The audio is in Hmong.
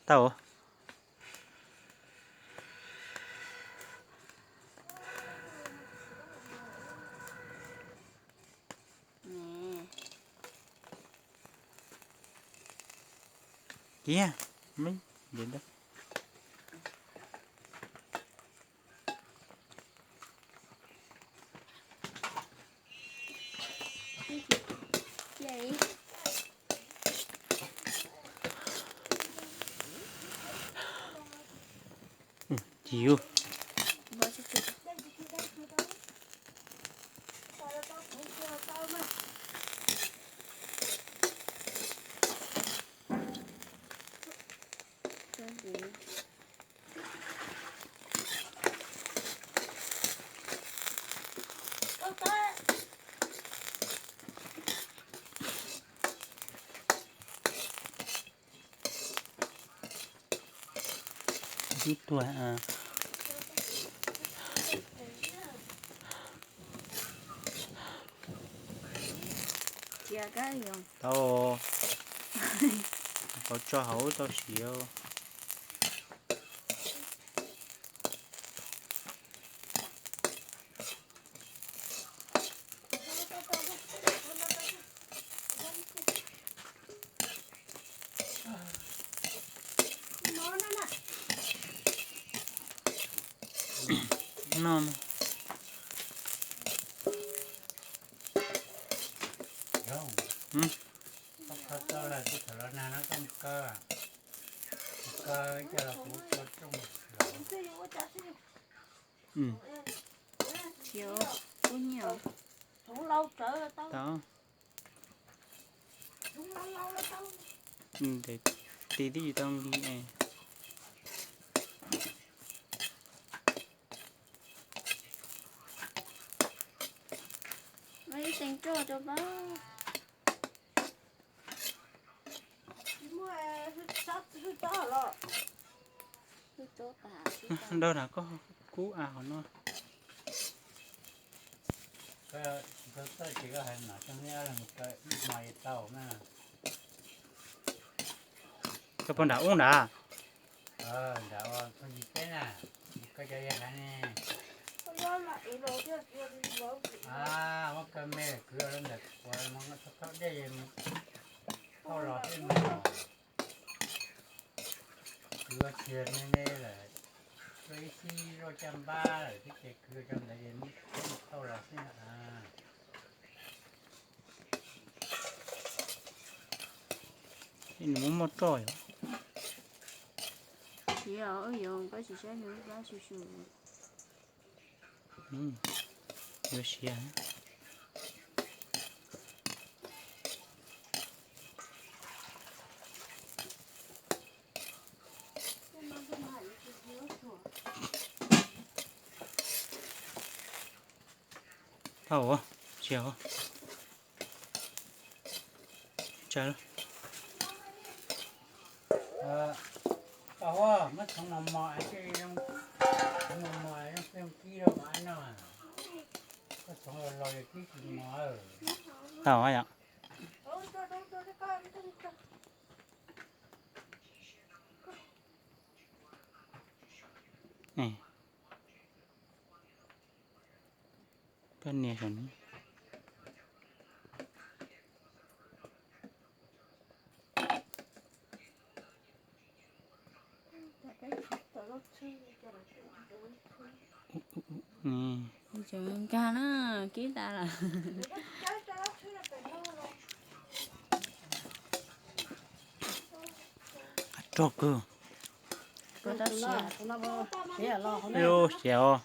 Tau. Kiag, me, Chiv. Ib tuag. Tau, tau tso hauv tau siav. No. Tau. Tes tib tsis tau nqi es. Ib teev roj rau pab. Nrog rau koj kub av hauv no. Koj puas nram ub nrad? Nram ua txuj ci teb na, koj cov yog hais ne. Muab koj me kwv los ntawm kuv mus txog khaub dej, thauj los xwb mas. Kwv tiag ne ne lawm, ua ib xib zoj caj npab lawm thiab ces kwv cov ntawd es muab thauj los xwb na. Nws muab muaj roj yom. Tsis yog, wb yuav koj tsis saib nws lub plab su su. Yuav siav. Tau, siav. Tsa. Pab Huab, muab txhoov mos mos, txhoov mos mos, zoo peb kib rau mas no. Koj txhoov los los yog kib tsis mos. Tau yom. Koj nias saum no. Nkag na, kib tas lawm. Rog kawg. Siav os.